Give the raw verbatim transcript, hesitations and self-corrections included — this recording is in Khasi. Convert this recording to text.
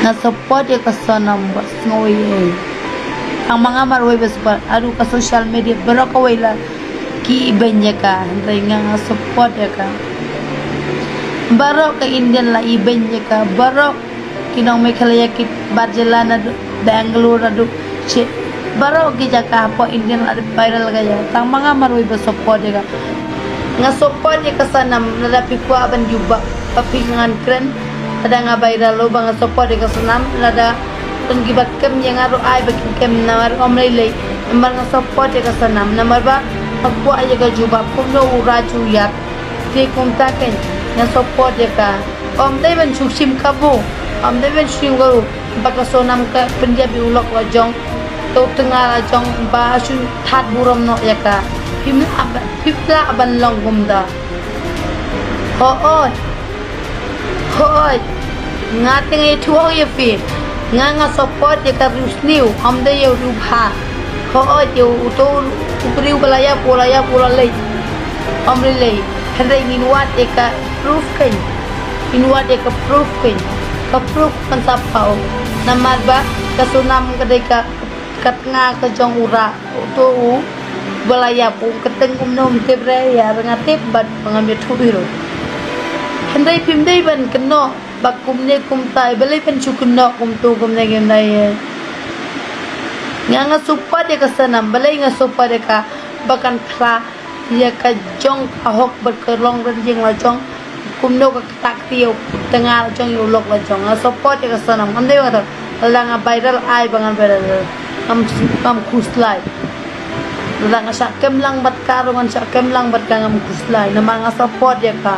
Nga support ïa ka Sonam bad sngewbha. Tang ma nga marwei ba support, haduh ka social media baroh kawei la ki ibeiñ ïa ka, hynrei nga nga support ïa ka. Baroh ka Indian la ibeiñ ïa ka, baroh ki nong Meghalaya ki bar jylla naduh Bangalore naduh che, baroh ki jaka hapoh Indian la dep viral ka ïa. Tang ma nga marwei ba support ïa ka. Nga support ïa ka Sonam, lada phi kwah ban jubab ba phi ngan kren. Lada nga viral lo ba nga support ïa ka Sonam, lada tang ki ba kem ïa nga ruh ai ba kin kem namar ym lei lei. Namar nga support ïa ka Sonam, namar ba nga kwah ïa ka jubab kumno u Raju ïap. Te kumta kein nga support ïa ka. Ym dei ban shu shim kabu, ym dei ban shu shim kabu. Ba ka Sonam ka pynïap ïa u lok la jong, to tnga la jong, ba shu that burom noh ïa ka. Phim lah ba, phim lah ban long kumta. Hooid. Hooid. Nga te nga ïathuh ïa phi. Nga nga support ïa ka riewsniew, ym dei ïa u riewbha. Hooid, ïa uto u briew ba la ïap, u la ïap, u la leit. Ym lei lei. Hynrei ngin wad ïa ka proof kein. Ngin wad ïa ka proof kein. Ka proof kan sa paw. Namar ba ka Sonam ka dei ka, ka tnga ka jong u Ra, uto u ba la ïap, u kyrteng kumno ym tip re, ïa nga tip bad ngam ïathuh hi ruh. Hynrei phim dei ban kynnoh ba kumne kumta, balei ban shu kynnoh kumto kumne kumne. Nga nga support ïa ka Sonam, balei nga support ïa ka, ba kan phla ïa ka jong ka hok bad ka long ryngïeng la jong. Kumno ka kata kti ïa u tnga la jong, ïa u lok la jong. Nga support ïa ka Sonam. Ngam dei ba nga, lada nga viral ai ba ngan viral. Ngam, ngam khuslai. Lada nga shah kem lang bad ka ruh ngan shah kem lang bad ka, ngam khuslai. Namar nga support ïa ka.